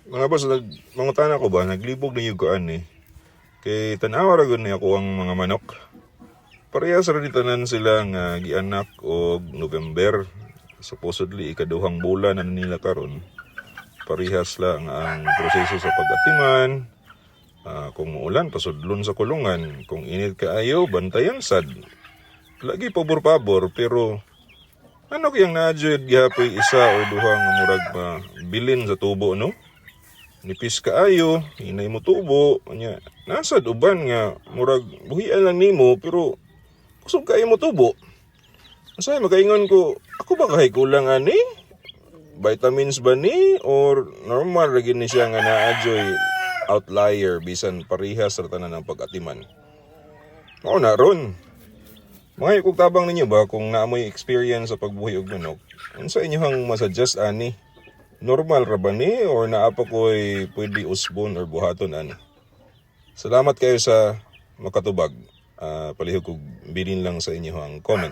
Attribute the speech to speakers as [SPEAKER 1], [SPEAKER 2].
[SPEAKER 1] Mga boss, mangutana ko ba, naglibog na yung kuan eh. Kay tanawa ra gud ni ako ang mga manok. Parehas ra ni tanan sila nga gianak og November. Supposedly ikaduhang bulan na nila karon. Parehas lang ang proseso sa pag-atiman. Kung muulan, pasudlon sa kulungan. Kung init kaayo, bantayan sad. Lagi pabor-pabor, pero ano kayang naa jud gihapoy isa or duha nga murag bilin sa tubo, no? Nipis kaayo, hinay mo tubo, nya nasad uban nga murag buhian lang nimo pero kusog kaayo mo tubo. Unsay makaingon ko, ako ba kahay kulang ani? Vitamins ba ni or normal ra gyud ni siya nga naa joy outlier bisan parehas ra tanan ang pag-atiman? Mao na ron. Mga kog tabang ninyo ba kung naa moy experience sa pagbuhi og manok, unsa inyohang masuggest ani? Normal ra ba ni or naa pa ko'y pwede usbon or buhaton ani? Salamat kayo sa makatubag. Palihog kog bilin lang sa inyohang comment.